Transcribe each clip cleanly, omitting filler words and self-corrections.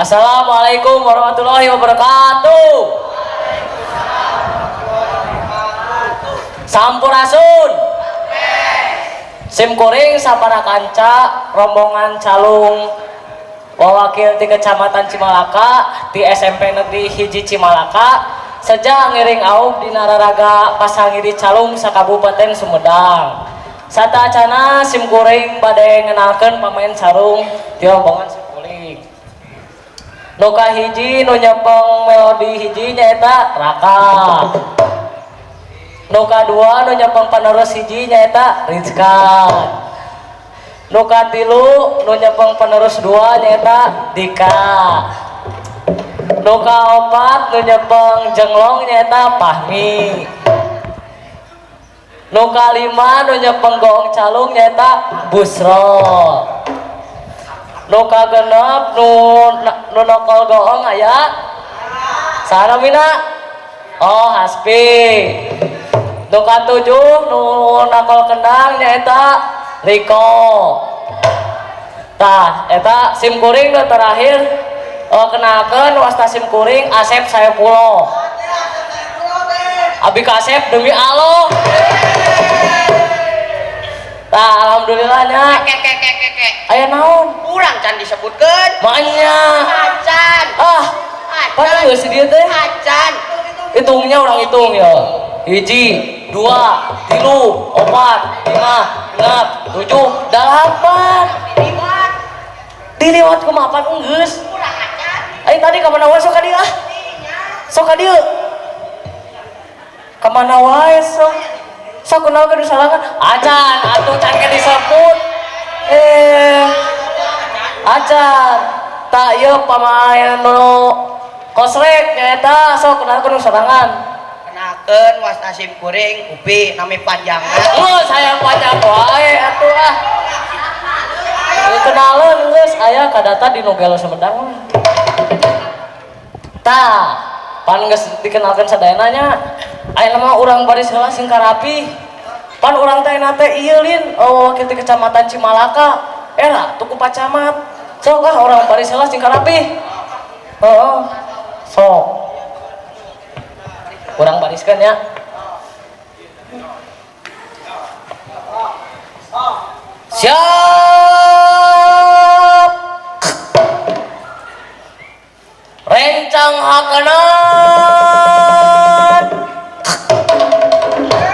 Assalamualaikum warahmatullahi wabarakatuh. Sampurasun. Sim kuring sapara kanca rombongan calung wawakil di Kecamatan Cimalaka di SMP Negeri Hiji Cimalaka sejak ngiring aub di nararaga pasangiri calung sakabupaten Sumedang. Satacana sim kuring bade ngenalkeun pemain sarung di rombongan sim kuring. Nu kahiji nu nyepeng melodi hiji nyaeta Raka. Nu kadua nu nyepeng penerus hiji nyaeta Rizkan. Nu katilu nu nyepeng penerus dua nyaeta Dika. Nu kaopat nu nyepeng jenglong nyaeta Fahmi. Nu kalima nu nyepeng goong calung nyaeta Busro. Nu kagenep nu nokol goong aya saha namina? Oh, Hasbi. Nu katujuh nu nakol kendang nyaeta Riko. Tah, eta sim kuring nu terakhir kenalkeun wasta sim kuring Asep Saepullah. Abi kasep demi Allah. Tah, alhamdulillahnya. Ke. Aya naon? Kurang can disebutkeun. Maenya. Acan. Ah, Acan. pan geus si dieu teh. Acan. Hitungnya orang hitung ya. Hiji, dua, tilu, opat, lima, genep, tujuh, dalapan. Diliwat. Diliwat kumaha pan enggeus. Kurang acan. Ayo tadi ka mana wae sok ka dieu ah. Sok ka dieu. Ka mana wae sok. Sok kenalkeun di salangan. Acan atuh can ke disebut. Acan. Tak ieu pamain nu kosrek nyaeta sok kenalkeun nu sorangan. Kenakeun wasta sim kuring Upi nami panjangna. Geus hayang panjang wae atuh ah. Kenalan geus aya kadata di nu gelo Sumedang mah. Tah, pan geus dikenalkeun sadayana nya. Ayeuna mah urang baris heula sing karapi. Pan urang teh na teh ieu lin, oh wakil ti Kecamatan Cimalaka. Era tuku Pak Camat. Sok ah urang baris heula sing karapi. Heeh. Sok. Urang bariskeun ya. Siap. Rencang hakanan.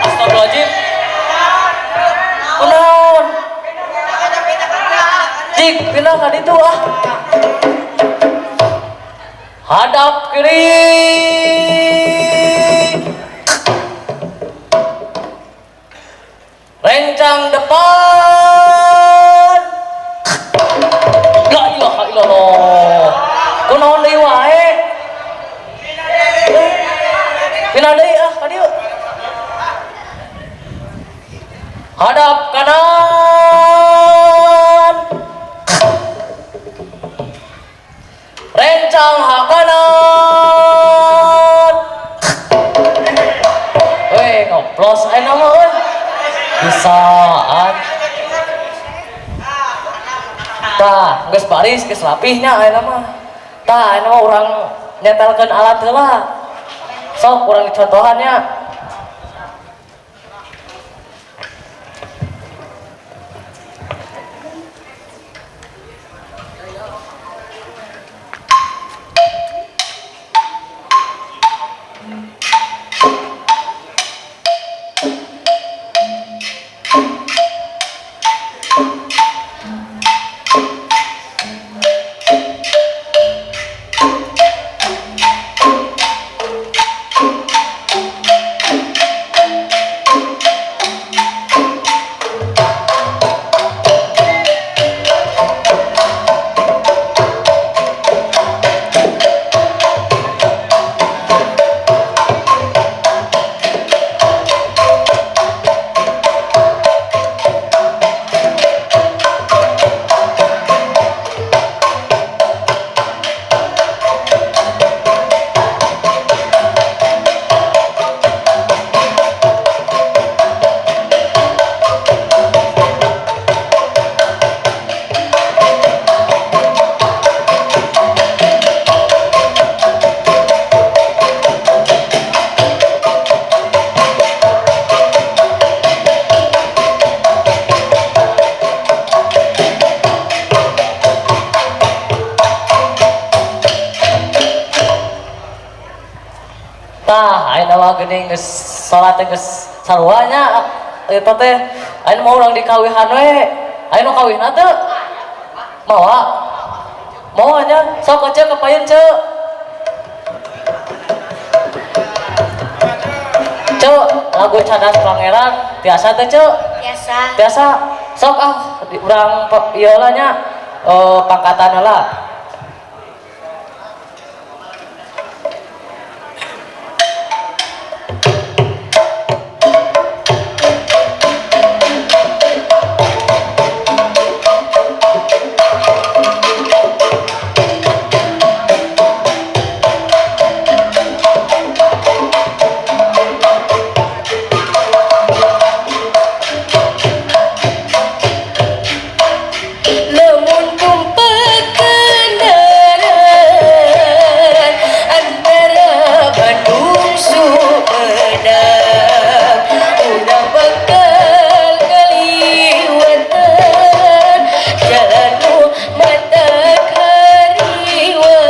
Astagfirullahaladzim. Kunaon? Cik, pindah ka ditu ah. Hadap kiri. Rencang depan. La ilaha illallah. Kunaon deui wae? Pindah deui ah ka dieu. Hadap kanan. Rencang hakanan. Weh, ngoplos ayeuna mah euy. Bisaan. Tah, geus baris, geus rapihnya ayeuna mah. Tah, ayeuna mah urang nyetelkeun alat heula. Sok urang dicontohan nya. Ayeuna mah geuning geus salat teh geus sarua nya eta teh. Ayeuna mah urang dikawihan we. Ayeuna kawihna teu? Mawa? Mawa nya? Sok ceu kapayun ceu. Ceu, lagu Cadas Pangeran tiasa teh ceu? Biasa. Tiasa. Sok ah di urang ieu lah nya pangkatan heula. Lamun tumpah kendaraan antara Bandung Sumedang, udah bakal kaliwatan jalanmu mata kariwa,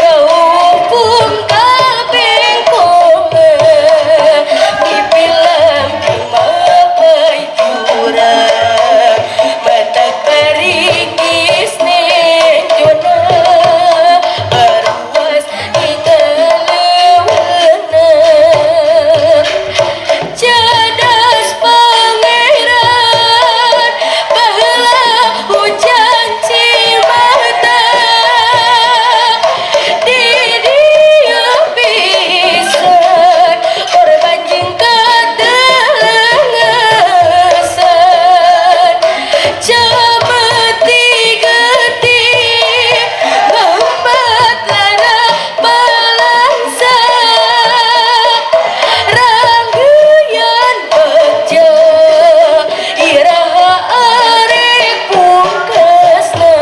kau pun kabengkongan di film mapai jurang mata karingis nenjona baruas italewana. Cadas Pangeran baheula hujan cimata di dieu pisan korban jeung katelengesan cameti getih ngembat lara balangsa ranggeyan bagja iraha arek pungkasna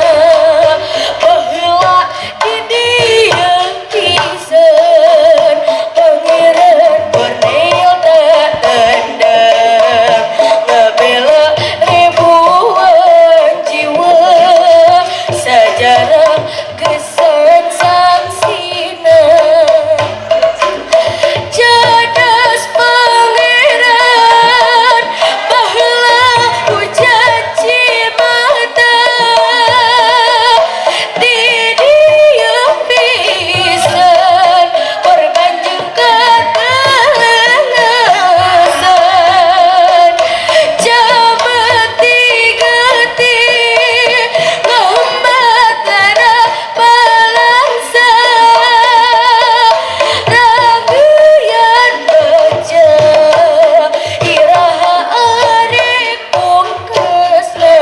baheula di dieu pisan Pangeran Borneo tak tandang ngabela ribuan jiwa sejarah kesan saksina. Cadas Pangeran baheula hujan cimata di dieu pisan korban jeung katelengesan cameti getih ngembat lara balangsa ranggeyan bagja iraha arek pungkasna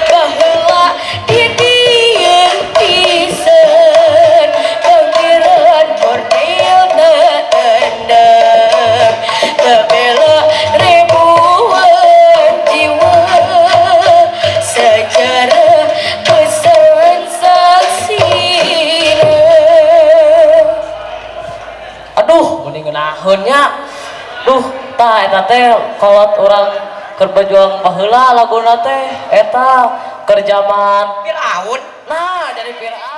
baheula di dieu pisan Pangeran Borneo tak tandang ngabela ribuan jiwa sejarah pesan saksina. Aduh, mending ngeunaheun nya. Duh, tah eta teh kolot urang keur berjuang baheula laguna teh eta keur zaman Firaun. Nah, jadi Firaun.